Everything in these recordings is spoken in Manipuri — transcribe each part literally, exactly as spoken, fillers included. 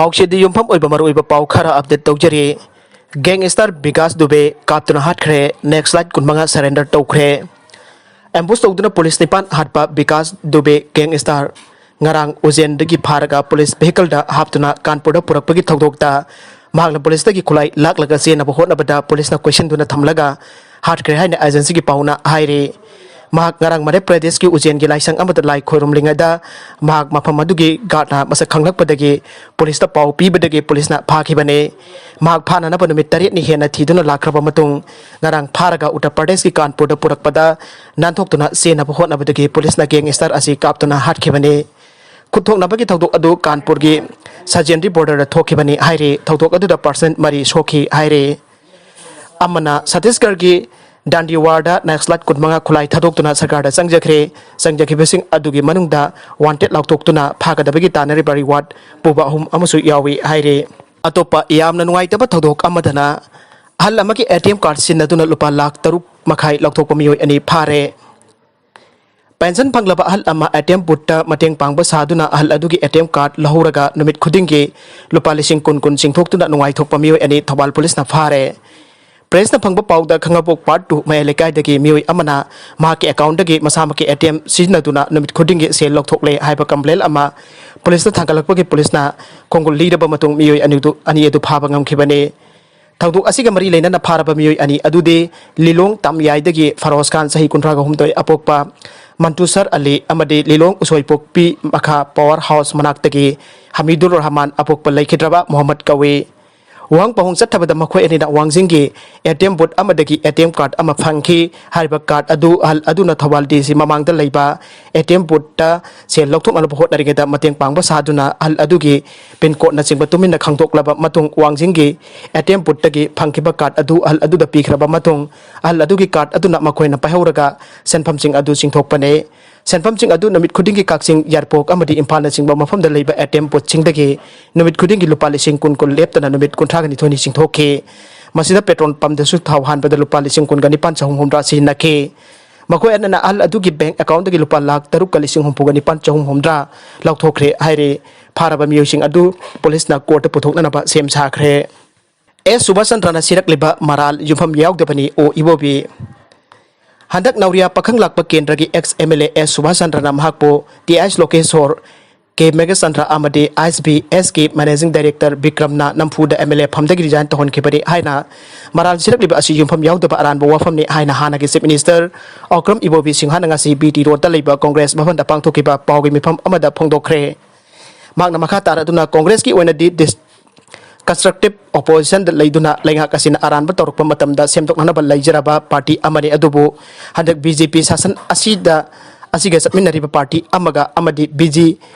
ꯄꯥꯎꯆꯦꯗ ꯌꯨꯝꯐꯝ ꯑꯣꯏꯕ ꯃꯔꯨꯑꯣꯏꯕ ꯄꯥꯎ ꯈꯔ ꯑꯞꯗꯦꯠ ꯇꯧꯖꯔꯤ꯫ ꯒꯦꯡꯁꯇꯔ ꯕꯤꯀꯥꯁ ꯗꯨꯕꯦ ꯀꯥꯞꯇꯨꯅ ꯍꯥꯠꯈ꯭ꯔꯦ, ꯅꯦꯛꯁꯂꯥꯏꯠ ꯀꯨꯟꯃꯉꯥ ꯁꯔꯦꯟꯗꯔ ꯇꯧꯈ꯭ꯔꯦ꯫ ꯑꯦꯝꯕꯨꯁ ꯇꯧꯗꯨꯅ ꯄꯨꯂꯤꯁ ꯅꯤꯄꯥꯟ ꯍꯥꯠꯄ ꯕꯤꯀꯥꯁ ꯗꯨꯕꯦ ꯒꯦꯡꯁꯇꯔ ꯉꯔꯥꯡ ꯎꯖꯦꯟꯗꯒꯤ ꯐꯥꯔꯒ ꯄꯨꯂꯤꯁ ꯚꯦꯍꯤꯀꯜꯗ ꯍꯥꯞꯇꯨꯅ ꯀꯥꯟꯄꯨꯔꯗ ꯄꯨꯔꯛꯄꯒꯤ ꯊꯧꯗꯣꯛꯇ ꯃꯍꯥꯛꯅ ꯄꯨꯂꯤꯁꯇꯒꯤ ꯈꯨꯠꯂꯥꯏ ꯂꯥꯛꯂꯒ ꯆꯦꯟꯅꯕ ꯍꯣꯠꯅꯕꯗ ꯄꯨꯂꯤꯁꯅ ꯀꯣꯏꯁꯤꯟꯗꯨꯅ ꯊꯝꯂꯒ ꯍꯥꯠꯈ꯭ꯔꯦ ꯍꯥꯏꯅ ꯑꯦꯖꯦꯟꯁꯤꯒꯤ ꯄꯥꯎꯅ ꯍꯥꯏꯔꯤ꯫ ꯃꯍꯥꯛ ꯉꯔꯥꯡ ꯃꯙ꯭ꯌ ꯄ꯭ꯔꯗꯦꯁꯀꯤ ꯎꯖꯦꯟꯒꯤ ꯂꯥꯏꯁꯪ ꯑꯃꯗ ꯂꯥꯏ ꯈꯣꯏꯔꯨꯝꯂꯤꯉꯩꯗ ꯃꯍꯥꯛ ꯃꯐꯝ ꯑꯗꯨꯒꯤ ꯒꯥꯔꯗꯅ ꯃꯁꯛ ꯈꯪꯂꯛꯄꯗꯒꯤ ꯄꯨꯂꯤꯁꯇ ꯄꯥꯎ ꯄꯤꯕꯗꯒꯤ ꯄꯨꯂꯤꯁꯅ ꯐꯥꯈꯤꯕꯅꯤ꯫ ꯃꯍꯥꯛ ꯐꯥꯅꯅꯕ ꯅꯨꯃꯤꯠ ꯇꯔꯦꯠꯅꯤ ꯍꯦꯟꯅ ꯊꯤꯗꯨꯅ ꯂꯥꯛꯈ꯭ꯔꯕ ꯃꯇꯨꯡ ꯉꯔꯥꯡ ꯐꯥꯔꯒ ꯎꯠꯇꯔ ꯄ꯭ꯔꯗꯦꯁꯀꯤ ꯀꯥꯟꯄꯨꯔꯗ ꯄꯨꯔꯛꯄꯗ ꯅꯥꯟꯊꯣꯛꯇꯨꯅ ꯆꯦꯟꯅꯕ ꯍꯣꯠꯅꯕꯗꯒꯤ ꯄꯨꯂꯤꯁꯅ ꯒꯦꯡꯁꯇꯔ ꯑꯁꯤ ꯀꯥꯞꯇꯨꯅ ꯍꯥꯠꯈꯤꯕꯅꯤ꯫ ꯈꯨꯠꯊꯣꯛꯅꯕꯒꯤ ꯊꯧꯗꯣꯛ ꯑꯗꯨ ꯀꯥꯟꯄꯨꯔꯒꯤ ꯁꯖꯦꯟꯗ꯭ꯔꯤ ꯕꯣꯔꯗꯔꯗ ꯊꯣꯛꯈꯤꯕꯅꯤ ꯍꯥꯏꯔꯤ꯫ ꯊꯧꯗꯣꯛ ꯑꯗꯨꯗ ꯄꯥꯔꯁꯟ ꯃꯔꯤ ꯁꯣꯛꯈꯤ ꯍꯥꯏꯔꯤ꯫ ꯑꯃꯅ ꯁꯠꯇꯤꯁꯒꯔꯒꯤ ꯗꯥꯟꯗꯤꯋꯥꯔꯗ ꯅꯦꯛꯁꯂꯥꯏꯠ ꯀꯨꯟꯃꯉꯥ ꯈꯨꯠꯂꯥꯏ ꯊꯥꯗꯣꯛꯇꯨꯅ ꯁꯔꯀꯥꯔꯗ ꯆꯪꯖꯈ꯭ꯔꯦ꯫ ꯆꯪꯖꯈꯤꯕꯁꯤꯡ ꯑꯗꯨꯒꯤ ꯃꯅꯨꯡꯗ ꯋꯥꯟꯇꯦꯠ ꯂꯥꯎꯊꯣꯛꯇꯨꯅ ꯐꯥꯒꯗꯕꯒꯤ ꯇꯥꯟꯅꯔꯤꯕ ꯔꯤꯋꯥꯔꯗ ꯄꯨꯕ ꯑꯍꯨꯝ ꯑꯃꯁꯨ ꯌꯥꯎꯏ ꯍꯥꯏꯔꯤ꯫ ꯑꯇꯣꯞꯄ ꯌꯥꯝꯅ ꯅꯨꯡꯉꯥꯏꯇꯕ ꯊꯧꯗꯣꯛ ꯑꯃꯗꯅ ꯑꯍꯜ ꯑꯃꯒꯤ ꯑꯦ ꯇꯤ ꯑꯦꯝ ꯀꯥꯔꯗ ꯁꯤꯖꯤꯟꯅꯗꯨꯅ ꯂꯨꯄꯥ ꯂꯥꯈ ꯇꯔꯨꯛ ꯃꯈꯥꯏ ꯂꯧꯊꯣꯛꯄ ꯃꯤꯑꯣꯏ ꯑꯅꯤ ꯐꯥꯔꯦ꯫ ꯄꯦꯟꯁꯟ ꯐꯪꯂꯕ ꯑꯍꯜ ꯑꯃ ꯑꯦ ꯇꯤ ꯑꯦꯝ ꯕꯨꯠꯇ ꯃꯇꯦꯡ ꯄꯥꯡꯕ ꯁꯥꯗꯨꯅ ꯑꯍꯜ ꯑꯗꯨꯒꯤ ꯑꯦ ꯇꯤ ꯑꯦꯝ ꯀꯥꯔꯗ ꯂꯧꯍꯧꯔꯒ ꯅꯨꯃꯤꯠ ꯈꯨꯗꯤꯡꯒꯤ ꯂꯨꯄꯥ ꯂꯤꯁꯤꯡ ꯀꯨꯟ ꯀꯨꯟ ꯆꯤꯡꯊꯣꯛꯇꯨꯅ ꯅꯨꯡꯉꯥꯏꯊꯣꯛꯄ ꯃꯤꯑꯣꯏ ꯑꯅꯤ ꯊꯧꯕꯥꯜ ꯄꯨꯂꯤꯁꯅ ꯐꯥꯔꯦ꯫ ꯄ꯭ꯔꯦꯁꯅ ꯐꯪꯕ ꯄꯥꯎꯗ ꯈꯥꯉꯕꯣꯛ ꯄꯥꯔꯠ ꯇꯨ ꯃꯌꯥꯏ ꯂꯩꯀꯥꯏꯗꯒꯤ ꯃꯤꯑꯣꯏ ꯑꯃꯅ ꯃꯍꯥꯛꯀꯤ ꯑꯦꯀꯥꯎꯟꯗꯒꯤ ꯃꯁꯥꯃꯛꯀꯤ ꯑꯦ ꯇꯤ ꯑꯦꯝ ꯁꯤꯖꯤꯟꯅꯗꯨꯅ ꯅꯨꯃꯤꯠ ꯈꯨꯗꯤꯡꯒꯤ ꯁꯦꯜ ꯂꯧꯊꯣꯛꯂꯦ ꯍꯥꯏꯕ ꯀꯝꯄ꯭ꯂꯦꯟ ꯑꯃ ꯄꯨꯂꯤꯁꯇ ꯊꯥꯡꯒꯠꯂꯛꯄꯒꯤ ꯄꯨꯂꯤꯁꯅ ꯈꯣꯡꯒꯨꯜ ꯂꯤꯔꯕ ꯃꯇꯨꯡ ꯃꯤꯑꯣꯏ ꯑꯅꯤꯗꯨ, ꯑꯅꯤ ꯑꯗꯨ ꯐꯥꯕ ꯉꯝꯈꯤꯕꯅꯤ꯫ ꯊꯧꯗꯣꯛ ꯑꯁꯤꯒ ꯃꯔꯤ ꯂꯩꯅꯅ ꯐꯥꯔꯕ ꯃꯤꯑꯣꯏ ꯑꯅꯤ ꯑꯗꯨꯗꯤ ꯂꯤꯂꯣꯡ ꯇꯥꯃꯌꯥꯏꯗꯒꯤ ꯐꯔꯣꯖ ꯈꯥꯟ, ꯆꯍꯤ ꯀꯨꯟꯊ꯭ꯔꯥꯒ ꯍꯨꯝꯗꯣꯏ ꯑꯄꯣꯛꯄ, ꯃꯟꯇꯨꯁꯔ ꯑꯂꯤ ꯑꯃꯗꯤ ꯂꯤꯂꯣꯡ ꯎꯁꯣꯏꯄꯣꯛꯄꯤ ꯃꯈꯥ ꯄꯋꯥꯔ ꯍꯥꯎꯁ ꯃꯅꯥꯛꯇꯒꯤ ꯍꯃꯤꯗꯨꯔ ꯔꯍꯃꯥꯟ ꯑꯄꯣꯛꯄ ꯂꯩꯈꯤꯗ꯭ꯔꯕ ꯃꯣꯍꯝꯃꯗ ꯀꯧꯏ꯫ ꯋꯥꯍꯪ ꯄꯥꯎꯍꯪ ꯆꯠꯊꯕꯗ ꯃꯈꯣꯏ ꯑꯅꯤꯅ ꯋꯥꯡꯖꯤꯡꯒꯤ ꯑꯦ ꯇꯤ ꯑꯦꯝ ꯕꯨꯠ ꯑꯃꯗꯒꯤ ꯑꯦ ꯇꯤ ꯑꯦꯝ ꯀꯥꯔꯗ ꯑꯃ ꯐꯪꯈꯤ꯫ ꯍꯥꯏꯔꯤꯕ ꯀꯥꯔꯗ ꯑꯗꯨ ꯑꯍꯜ ꯑꯗꯨꯅ ꯊꯧꯕꯥꯜ ꯗꯤ ꯁꯤ ꯃꯃꯥꯡꯗ ꯂꯩꯕ ꯑꯦ ꯇꯤ ꯑꯦꯝ ꯕꯨꯠꯇ ꯁꯦꯜ ꯂꯧꯊꯣꯛꯅꯅꯕ ꯍꯣꯠꯅꯔꯤꯉꯩꯗ ꯃꯇꯦꯡ ꯄꯥꯡꯕ ꯁꯥꯗꯨꯅ ꯑꯍꯜ ꯑꯗꯨꯒꯤ ꯄꯤꯟ ꯀꯣꯗꯅꯆꯤꯡꯕ ꯇꯨꯃꯤꯟꯅ ꯈꯪꯗꯣꯛꯂꯕ ꯃꯇꯨꯡ ꯋꯥꯡꯖꯤꯡꯒꯤ ꯑꯦ ꯇꯤ ꯑꯦꯝ ꯕꯨꯠꯇꯒꯤ ꯐꯪꯈꯤꯕ ꯀꯥꯔꯗ ꯑꯗꯨ ꯑꯍꯜ ꯑꯗꯨꯗ ꯄꯤꯈ꯭ꯔꯕ ꯃꯇꯨꯡ ꯑꯍꯜ ꯑꯗꯨꯒꯤ ꯀꯥꯔꯗ ꯑꯗꯨꯅ ꯃꯈꯣꯏꯅ ꯄꯥꯏꯍꯧꯔꯒ ꯁꯦꯟꯐꯝꯁꯤꯡ ꯑꯗꯨ ꯆꯤꯡꯊꯣꯛꯄꯅꯤ꯫ ꯁꯦꯟꯐꯝꯁꯤꯡ ꯑꯗꯨ ꯅꯨꯃꯤꯠ ꯈꯨꯗꯤꯡꯒꯤ ꯀꯛꯆꯤꯡ, ꯌꯥꯏꯔꯤꯄꯣꯛ ꯑꯃꯗꯤ ꯏꯝꯐꯥꯜꯅꯆꯤꯡꯕ ꯃꯐꯝꯗ ꯂꯩꯕ ꯑꯦ ꯇꯤ ꯑꯦꯝ ꯕꯨꯠꯁꯤꯡꯗꯒꯤ ꯅꯨꯃꯤꯠ ꯈꯨꯗꯤꯡꯒꯤ ꯂꯨꯄꯥ ꯂꯤꯁꯤꯡ ꯀꯨꯟ ꯀꯨꯟ ꯂꯦꯞꯇꯅ ꯅꯨꯃꯤꯠ ꯀꯨꯟꯊ꯭ꯔꯥꯒ ꯅꯤꯊꯣꯏꯅꯤ ꯆꯤꯡꯊꯣꯛꯈꯤ꯫ ꯃꯁꯤꯗ ꯄꯦꯇ꯭ꯔꯣꯜ ꯄꯝꯗꯁꯨ ꯊꯥꯎ ꯍꯥꯟꯕꯗ ꯂꯨꯄꯥ ꯂꯤꯁꯤꯡ ꯀꯨꯟꯒ ꯅꯤꯄꯥꯟ ꯆꯍꯨꯝ ꯍꯨꯝꯗ꯭ꯔꯥ ꯁꯤꯖꯤꯟꯅꯈꯤ꯫ ꯃꯈꯣꯏ ꯑꯅꯤꯅ ꯑꯍꯜ ꯑꯗꯨꯒꯤ ꯕꯦꯡꯛ ꯑꯦꯀꯥꯎꯟꯗꯒꯤ ꯂꯨꯄꯥ ꯂꯥꯈ ꯇꯔꯨꯛꯀ ꯂꯤꯁꯤꯡ ꯍꯨꯝꯐꯨꯒ ꯅꯤꯄꯥꯟ ꯆꯍꯨꯝ ꯍꯨꯝꯗ꯭ꯔꯥ ꯂꯧꯊꯣꯛꯈ꯭ꯔꯦ ꯍꯥꯏꯔꯦ꯫ ꯐꯥꯔꯕ ꯃꯤꯑꯣꯏꯁꯤꯡ ꯑꯗꯨ ꯄꯨꯂꯤꯁꯅ ꯀꯣꯔꯠꯇ ꯄꯨꯊꯣꯛꯅꯅꯕ ꯁꯦꯝ ꯁꯥꯈ꯭ꯔꯦ꯫ ꯑꯦꯁ ꯁꯨꯚꯥꯁ ꯆꯟꯗ꯭ꯔꯅ ꯁꯤꯔꯛꯂꯤꯕ ꯃꯔꯥꯜ ꯌꯨꯝꯐꯝ ꯌꯥꯎꯗꯕꯅꯤ, ꯑꯣ ꯏꯕꯣꯕꯤ꯫ ꯍꯟꯗꯛ ꯅꯧꯔꯤꯌꯥ ꯄꯥꯈꯪ ꯂꯥꯛꯄ ꯀꯦꯟꯗ꯭ꯔꯒꯤ ex M L A S Subhas ꯆꯟꯗ꯭ꯔꯅ ꯃꯍꯥꯛꯄꯨ T I Lokeshor, K Meghachandra ꯑꯃꯗꯤ ꯑꯥꯏ ꯑꯦꯁ ꯕꯤ ꯑꯦꯁꯀꯤ ꯃꯦꯅꯦꯖꯤꯡ ꯗꯥꯏꯔꯦꯛꯇꯔ ꯕꯤꯀ꯭ꯔꯝꯅ ꯅꯝꯐꯨꯗ ꯑꯦꯝ ꯑꯦꯜ ꯑꯦ ꯐꯝꯗꯒꯤ ꯔꯤꯖꯥꯏꯟ ꯇꯧꯍꯟꯈꯤꯕꯅꯤ ꯍꯥꯏꯅ ꯃꯔꯥꯜ ꯁꯤꯔꯛꯂꯤꯕ ꯑꯁꯤ ꯌꯨꯝꯐꯝ ꯌꯥꯎꯗꯕ ꯑꯔꯥꯟꯕ ꯋꯥꯐꯝꯅꯤ ꯍꯥꯏꯅ ꯍꯥꯟꯅꯒꯤ ꯆꯤꯐ ꯃꯤꯅꯤꯁꯇꯔ ꯑꯣꯀ꯭ꯔꯝ ꯏꯕꯣꯕꯤ ꯁꯤꯡꯍꯅ ꯉꯁꯤ ꯕꯤ ꯇꯤ ꯔꯣꯗꯇ ꯂꯩꯕ ꯀꯣꯡꯒ꯭ꯔꯦꯁ ꯚꯕꯟꯗ ꯄꯥꯡꯊꯣꯛꯈꯤꯕ ꯄꯥꯎꯒꯤ ꯃꯤꯐꯝ ꯑꯃꯗ ꯐꯣꯡꯗꯣꯛꯈ꯭ꯔꯦ꯫ ꯃꯍꯥꯛꯅ ꯃꯈꯥ ꯇꯥꯔꯗꯨꯅ ꯀꯣꯡꯒ꯭ꯔꯦꯁꯀꯤ ꯑꯣꯏꯅꯗꯤ ꯗꯤꯁ-, ꯀꯟꯁꯇ꯭ꯔꯛꯇꯤꯚ ꯑꯣꯄꯣꯖꯤꯁꯟꯗ ꯂꯩꯗꯨꯅ ꯂꯩꯉꯥꯛ ꯑꯁꯤꯅ ꯑꯔꯥꯟꯕ ꯇꯧꯔꯛꯄ ꯃꯇꯝꯗ ꯁꯦꯝꯗꯣꯛꯅꯅꯕ ꯂꯩꯖꯔꯕ ꯄꯥꯔꯇꯤ ꯑꯃꯅꯤ, ꯑꯗꯨꯕꯨ ꯍꯟꯗꯛ ꯕꯤ ꯖꯦ ꯄꯤ ꯁꯥꯁꯟ ꯑꯁꯤꯗ, ꯑꯁꯤꯒ ꯆꯠꯃꯤꯟꯅꯔꯤꯕ ꯄꯥꯔꯇꯤ ꯑꯃꯒ ꯑꯃꯗꯤ B J,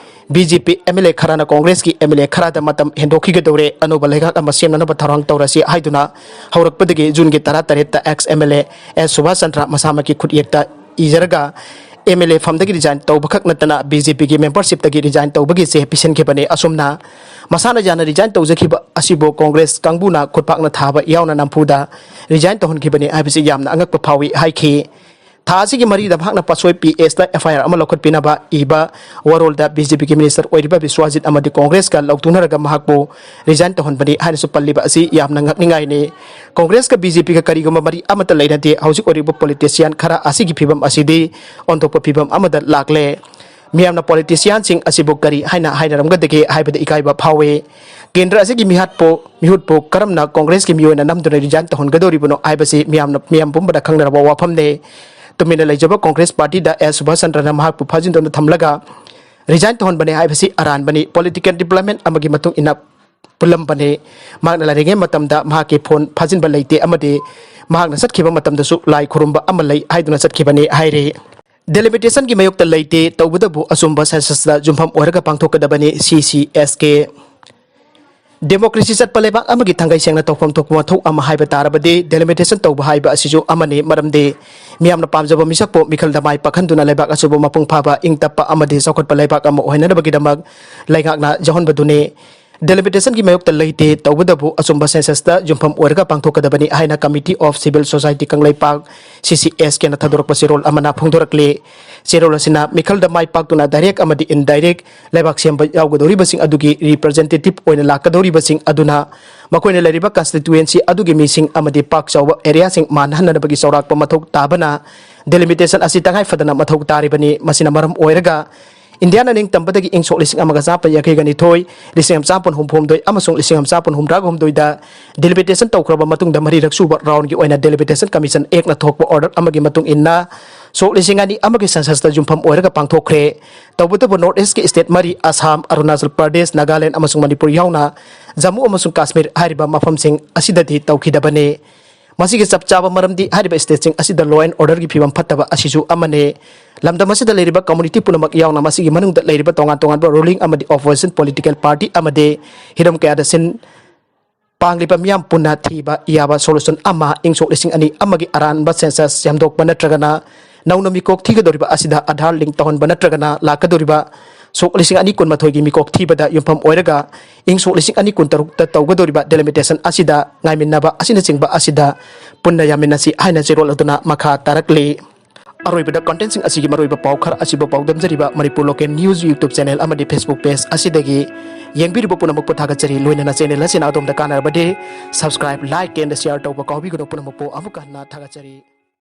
B J P M L ꯑꯦ ꯈꯔꯅ ꯀꯣꯡꯒ꯭ꯔꯦꯁꯀꯤ ꯑꯦꯝ ꯑꯦꯜ ꯑꯦ ꯈꯔꯗ ꯃꯇꯝ ꯍꯦꯟꯗꯣꯛꯈꯤꯒꯗꯧꯔꯦ, ꯑꯅꯧꯕ ꯂꯩꯉꯥꯛ ꯑꯃ ꯁꯦꯝꯅꯅꯕ ꯊꯧꯔꯥꯡ ꯇꯧꯔꯁꯤ ꯍꯥꯏꯗꯨꯅ ꯍꯧꯔꯛꯄꯗꯒꯤ ꯖꯨꯟꯒꯤ ꯇꯔꯥꯇꯔꯦꯠꯇ ex M L A S Subhas Chandra ꯃꯁꯥꯃꯛꯀꯤ ꯈꯨꯠꯌꯦꯛꯇ ꯏꯖꯔꯒ ꯑꯦꯝ ꯑꯦꯜ ꯑꯦ ꯐꯝꯗꯒꯤ ꯔꯤꯖꯥꯏꯟ ꯇꯧꯕꯈꯛ ꯅꯠꯇꯅ ꯕꯤ ꯖꯦ ꯄꯤꯒꯤ ꯃꯦꯝꯕꯔꯁꯤꯞꯇꯒꯤ ꯔꯤꯖꯥꯏꯟ ꯇꯧꯕꯒꯤ ꯆꯦ ꯄꯤꯁꯤꯟꯈꯤꯕꯅꯤ꯫ ꯑꯁꯨꯝꯅ ꯃꯁꯥꯅ ꯌꯥꯅ ꯔꯤꯖꯥꯏꯟ ꯇꯧꯖꯈꯤꯕ ꯑꯁꯤꯕꯨ ꯀꯣꯡꯒ꯭ꯔꯦꯁ ꯀꯥꯡꯕꯨꯅ ꯈꯨꯠꯄꯥꯛꯅ ꯊꯥꯕ ꯌꯥꯎꯅ ꯅꯝꯐꯨꯗ ꯔꯤꯖꯥꯏꯟ ꯇꯧꯍꯟꯈꯤꯕꯅꯤ ꯍꯥꯏꯕꯁꯤ ꯌꯥꯝꯅ ꯑꯉꯛꯄ ꯐꯥꯎꯏ ꯍꯥꯏꯈꯤ꯫ ꯊꯥ ꯑꯁꯤꯒꯤ ꯃꯔꯤꯗ ꯃꯍꯥꯛꯅ ꯄꯥꯠꯁꯣꯏ ꯄꯤ ꯑꯦꯁꯇ ꯑꯦꯐ ꯑꯥꯏ ꯑꯥꯔ ꯑꯃ ꯂꯧꯈꯠꯄꯤꯅꯕ ꯏꯕ ꯋꯥꯔꯣꯜꯗ ꯕꯤ ꯖꯦ ꯄꯤꯒꯤ ꯃꯤꯅꯤꯁꯇꯔ ꯑꯣꯏꯔꯤꯕ ꯕꯤꯁ꯭ꯋꯥꯖꯤꯠ ꯑꯃꯗꯤ ꯀꯣꯡꯒ꯭ꯔꯦꯁꯀ ꯂꯧꯊꯣꯛꯅꯔꯒ ꯃꯍꯥꯛꯄꯨ ꯔꯤꯖꯥꯏꯟ ꯇꯧꯍꯟꯕꯅꯤ ꯍꯥꯏꯅꯁꯨ ꯄꯜꯂꯤꯕ ꯑꯁꯤ ꯌꯥꯝꯅ ꯉꯛꯅꯤꯡꯉꯥꯏꯅꯤ꯫ ꯀꯣꯡꯒ꯭ꯔꯦꯁꯀ ꯕꯤ ꯖꯦ ꯄꯤꯒ ꯀꯔꯤꯒꯨꯝꯕ ꯃꯔꯤ ꯑꯃꯠꯇ ꯂꯩꯅꯗꯦ꯫ ꯍꯧꯖꯤꯛ ꯑꯣꯏꯔꯤꯕ ꯄꯣꯂꯤꯇꯤꯁꯤꯌꯥꯟ ꯈꯔ ꯑꯁꯤꯒꯤ ꯐꯤꯕꯝ ꯑꯁꯤꯗꯤ ꯑꯣꯟꯊꯣꯛꯄ ꯐꯤꯕꯝ ꯑꯃꯗ ꯂꯥꯛꯂꯦ꯫ ꯃꯤꯌꯥꯝꯅ ꯄꯣꯂꯤꯇꯤꯁꯤꯌꯥꯟꯁꯤꯡ ꯑꯁꯤꯕꯨ ꯀꯔꯤ ꯍꯥꯏꯅ ꯍꯥꯏꯅꯔꯝꯒꯗꯒꯦ ꯍꯥꯏꯕꯗ ꯏꯀꯥꯏꯕ ꯐꯥꯎꯏ꯫ ꯀꯦꯟꯗ꯭ꯔ ꯑꯁꯤꯒꯤ ꯃꯤꯍꯥꯠꯄꯨ, ꯃꯤꯍꯨꯠꯄꯨ ꯀꯔꯝꯅ ꯀꯣꯡꯒ꯭ꯔꯦꯁꯀꯤ ꯃꯤꯑꯣꯏꯅ ꯅꯝꯗꯨꯅ ꯔꯤꯖꯥꯏꯟ ꯇꯧꯍꯟꯒꯗꯧꯔꯤꯕꯅꯣ ꯍꯥꯏꯕꯁꯤ ꯃꯤꯌꯥꯝꯅ, ꯃꯤꯌꯥꯝ ꯄꯨꯝꯕꯅ ꯈꯪꯅꯔꯕ ꯋꯥꯐꯝꯅꯤ꯫ ꯇꯨꯃꯤꯟꯅ ꯂꯩꯖꯕ ꯀꯣꯡꯒ꯭ꯔꯦꯁ ꯄꯥꯔꯇꯤꯗ ꯑꯦꯁ ꯁꯨꯚꯥꯁ ꯆꯟꯗ꯭ꯔꯅ ꯃꯍꯥꯛꯄꯨ ꯐꯥꯖꯤꯟꯗꯨꯅ ꯊꯝꯂꯒ ꯔꯤꯖꯥꯏꯟ ꯇꯧꯍꯟꯕꯅꯦ ꯍꯥꯏꯕꯁꯤ ꯑꯔꯥꯟꯕꯅꯤ꯫ ꯄꯣꯂꯤꯇꯤꯀꯦꯜ ꯗꯤꯕ꯭ꯂꯞꯃꯦꯟ ꯑꯃꯒꯤ ꯃꯇꯨꯡ ꯏꯟꯅ ꯄꯨꯜꯂꯝꯕꯅꯤ꯫ ꯃꯍꯥꯛꯅ ꯂꯩꯔꯤꯉꯩ ꯃꯇꯝꯗ ꯃꯍꯥꯛꯀꯤ ꯐꯣꯟ ꯐꯥꯖꯤꯟꯕ ꯂꯩꯇꯦ ꯑꯃꯗꯤ ꯃꯍꯥꯛꯅ ꯆꯠꯈꯤꯕ ꯃꯇꯝꯗꯁꯨ ꯂꯥꯏ ꯈꯨꯔꯨꯝꯕ ꯑꯃ ꯂꯩ ꯍꯥꯏꯗꯨꯅ ꯆꯠꯈꯤꯕꯅꯤ ꯍꯥꯏꯔꯤ꯫ ꯗꯦꯂꯤꯃꯤꯇꯦꯁꯟꯒꯤ ꯃꯥꯌꯣꯛꯇ ꯂꯩꯇꯦ, ꯇꯧꯕꯇꯕꯨ ꯑꯆꯨꯝꯕ ꯁꯦꯟꯁꯁꯇ ꯌꯨꯝꯐꯝ ꯑꯣꯏꯔꯒ ꯄꯥꯡꯊꯣꯛꯀꯗꯕꯅꯤ, ꯁꯤ ꯁꯤ ꯑꯦꯁ ꯀꯦ꯫ ꯗꯦꯃꯣꯀ꯭ꯔꯦꯁꯤ ꯆꯠꯄ ꯂꯩꯕꯥꯛ ꯑꯃꯒꯤ ꯊꯥꯡꯒꯩ ꯁꯦꯡꯅ ꯇꯧꯐꯝ ꯊꯣꯛꯄ ꯃꯊꯧ ꯑꯃ ꯍꯥꯏꯕ ꯇꯥꯔꯕꯗꯤ ꯗꯦꯂꯤꯃꯤꯇꯦꯁꯟ ꯇꯧꯕ ꯍꯥꯏꯕ ꯑꯁꯤꯁꯨ ꯑꯃꯅꯤ꯫ ꯃꯔꯝꯗꯤ ꯃꯤꯌꯥꯝꯅ ꯄꯥꯝꯖꯕ ꯃꯤꯁꯛꯄꯨ ꯃꯤꯈꯜꯗ ꯃꯥꯏ ꯄꯥꯛꯍꯟꯗꯨꯅ ꯂꯩꯕꯥꯛ ꯑꯆꯧꯕ, ꯃꯄꯨꯡ ꯐꯥꯕ, ꯏꯪ ꯇꯞꯄ ꯑꯃꯗꯤ ꯆꯥꯎꯈꯠꯄ ꯂꯩꯕꯥꯛ ꯑꯃ ꯑꯣꯏꯍꯟꯅꯕꯒꯤꯗꯃꯛ ꯂꯩꯉꯥꯛꯅ ꯌꯥꯎꯍꯟꯕꯗꯨꯅꯤ꯫ Delimitationꯒꯤ ꯃꯥꯌꯣꯛꯇ ꯂꯩꯇꯦ, ꯇꯧꯕꯇꯕꯨ ꯑꯆꯨꯝꯕ censusꯇ ꯌꯨꯝꯐꯝ ꯑꯣꯏꯔꯒ ꯄꯥꯡꯊꯣꯛꯀꯗꯕꯅꯤ ꯍꯥꯏꯅ Committee of Civil Society Kangleipak, C C S Kꯅ ꯊꯥꯗꯣꯔꯛꯄ ꯆꯦꯔꯣꯜ ꯑꯃꯅ ꯐꯣꯡꯗꯣꯔꯛꯂꯤ꯫ ꯆꯦꯔꯣꯜ ꯑꯁꯤꯅ ꯃꯤꯈꯜꯗ ꯃꯥꯏ ꯄꯥꯛꯇꯨꯅ direct ꯑꯃꯗꯤ indirect ꯂꯩꯕꯥꯛ ꯁꯦꯝꯕ ꯌꯥꯎꯒꯗꯧꯔꯤꯕꯁꯤꯡ ꯑꯗꯨꯒꯤ representative ꯑꯣꯏꯅ ꯂꯥꯛꯀꯗꯧꯔꯤꯕꯁꯤꯡ ꯑꯗꯨꯅ ꯃꯈꯣꯏꯅ ꯂꯩꯔꯤꯕ constituency ꯑꯗꯨꯒꯤ ꯃꯤꯁꯤꯡ ꯑꯃꯗꯤ ꯄꯥꯛ ꯆꯥꯎꯕ areaꯁꯤꯡ ꯃꯥꯟꯅꯍꯟꯅꯕꯒꯤ ꯆꯥꯎꯔꯥꯛꯄ ꯃꯊꯧ ꯇꯥꯕꯅ delimitation ꯑꯁꯤ ꯇꯉꯥꯏ ꯐꯗꯅ ꯃꯊꯧ ꯇꯥꯔꯤꯕꯅꯤ꯫ ꯃꯁꯤꯅ ꯃꯔꯝ ꯑꯣꯏꯔꯒ ꯏꯟꯗꯤꯌꯥꯅ ꯅꯤꯡꯇꯝꯕꯗꯒꯤ ꯏꯪ ꯁꯣꯛ ꯂꯤꯁꯤꯡ ꯑꯃꯒ ꯆꯥꯃꯥꯄꯟ ꯌꯥꯡꯈꯩꯒ ꯅꯤꯊꯣꯏ, ꯂꯤꯁꯤꯡ ꯑꯃ ꯆꯥꯃꯥꯄꯟ ꯍꯨꯝꯐꯨ ꯍꯨꯝꯗꯣꯏ ꯑꯃꯁꯨꯡ ꯂꯤꯁꯤꯡ ꯑꯃ ꯆꯥꯃꯥꯄꯟ ꯍꯨꯝꯗ꯭ꯔꯥꯒ ꯍꯨꯝꯗꯣꯏꯗ delimitation ꯇꯧꯈ꯭ꯔꯕ ꯃꯇꯨꯡꯗ ꯃꯔꯤꯔꯛ ꯁꯨꯕ roundꯒꯤ ꯑꯣꯏꯅ Delimitation Commission Actꯅ ꯊꯣꯛꯄ order ꯑꯃꯒꯤ ꯃꯇꯨꯡ ꯏꯟꯅ ꯁꯣꯛ ꯂꯤꯁꯤꯡ ꯑꯅꯤ ꯑꯃꯒꯤ censusꯇ ꯌꯨꯝꯐꯝ ꯑꯣꯏꯔꯒ ꯄꯥꯡꯊꯣꯛꯈ꯭ꯔꯦ꯫ ꯇꯧꯕꯇꯕꯨ North Eastꯀꯤ state ꯃꯔꯤ, ꯑꯁꯥꯝ, ꯑꯔꯨꯅꯥꯆꯜ ꯄ꯭ꯔꯗꯦꯁ, ꯅꯥꯒꯥꯂꯦꯟꯗ ꯑꯃꯁꯨꯡ ꯃꯅꯤꯄꯨꯔ ꯌꯥꯎꯅ ꯖꯝꯃꯨ ꯑꯃꯁꯨꯡ ꯀꯥꯁꯃꯤꯔ ꯍꯥꯏꯔꯤꯕ ꯃꯐꯝꯁꯤꯡ ꯑꯁꯤꯗꯗꯤ ꯇꯧꯈꯤꯗꯕꯅꯤ꯫ ꯃꯁꯤꯒꯤ ꯆꯞ ꯆꯥꯕ ꯃꯔꯝꯗꯤ ꯍꯥꯏꯔꯤꯕ stateꯁꯤꯡ ꯑꯁꯤꯗ law and orderꯒꯤ ꯐꯤꯕꯝ ꯐꯠꯇꯕ ꯑꯁꯤꯁꯨ ꯑꯃꯅꯤ꯫ ꯂꯝꯗꯝ ꯑꯁꯤꯗ ꯂꯩꯔꯤꯕ community ꯄꯨꯝꯅꯃꯛ ꯌꯥꯎꯅ ꯃꯁꯤꯒꯤ ꯃꯅꯨꯡꯗ ꯂꯩꯔꯤꯕ ꯇꯣꯉꯥꯟ ꯇꯣꯉꯥꯟꯕ ruling ꯑꯃꯗꯤ opposition political party ꯑꯃꯗꯤ ꯍꯤꯔꯝ ꯀꯌꯥꯗ ꯁꯤꯟ ꯄꯥꯡꯂꯤꯕ ꯃꯤꯌꯥꯝ ꯄꯨꯟꯅ ꯊꯤꯕ ꯌꯥꯕ solution ꯑꯃ ꯏꯪ ꯁꯣꯛ ꯂꯤꯁꯤꯡ ꯑꯅꯤ ꯑꯃꯒꯤ ꯑꯔꯥꯟꯕ census ꯁꯦꯝꯗꯣꯛꯄ ꯅꯠꯇ꯭ꯔꯒꯅ ꯅꯧꯅ ꯃꯤꯀꯣꯛ ꯊꯤꯒꯗꯧꯔꯤꯕ ꯑꯁꯤꯗ Aadhaar link ꯇꯧꯍꯟꯕ ꯅꯠꯇ꯭ꯔꯒꯅ ꯂꯥꯛꯀꯗꯧꯔꯤꯕ ꯁꯣꯛ ꯂꯤꯁꯤꯡ ꯑꯅꯤ ꯀꯨꯟꯃꯥꯊꯣꯏꯒꯤ ꯃꯤꯀꯣꯛ ꯊꯤꯕꯗ ꯌꯨꯝꯐꯝ ꯑꯣꯏꯔꯒ ꯏꯪ ꯁꯣꯛ ꯂꯤꯁꯤꯡ ꯑꯅꯤ ꯀꯨꯟꯇꯔꯨꯛꯇ ꯇꯧꯒꯗꯧꯔꯤꯕ delimitation ꯑꯁꯤꯗ ꯉꯥꯏꯃꯤꯟꯅꯕ ꯑꯁꯤꯅꯆꯤꯡꯕ ꯑꯁꯤꯗ ꯄꯨꯟꯅ ꯌꯥꯃꯤꯟꯅꯁꯤ ꯍꯥꯏꯅ ꯆꯦꯔꯣꯜ ꯑꯗꯨꯅ ꯃꯈꯥ ꯇꯥꯔꯛꯂꯤ꯫ ꯑꯔꯣꯏꯕꯗ contentꯁꯤꯡ ꯑꯁꯤꯒꯤ ꯃꯔꯨꯑꯣꯏꯕ ꯄꯥꯎ ꯈꯔ ꯑꯁꯤꯕꯨ ꯄꯥꯎꯗꯝꯖꯔꯤꯕ Manipur Local News YouTube channel ꯑꯃꯗꯤ Facebook page ꯑꯁꯤꯗꯒꯤ ꯌꯦꯡꯕꯤꯔꯤꯕ ꯄꯨꯝꯅꯃꯛꯄꯨ ꯊꯥꯒꯠꯆꯔꯤ꯫ ꯂꯣꯏꯅꯅ channel ꯑꯁꯤꯅ ꯑꯗꯣꯝꯗ ꯀꯥꯟꯅꯔꯕꯗꯤ subscribe, like and share ꯇꯧꯕ ꯀꯥꯎꯕꯤꯒꯅꯨ꯫ ꯄꯨꯝꯅꯃꯛꯄꯨ ꯑꯃꯨꯛꯀ ꯍꯟꯅ ꯊꯥꯒꯠꯆꯔꯤ꯫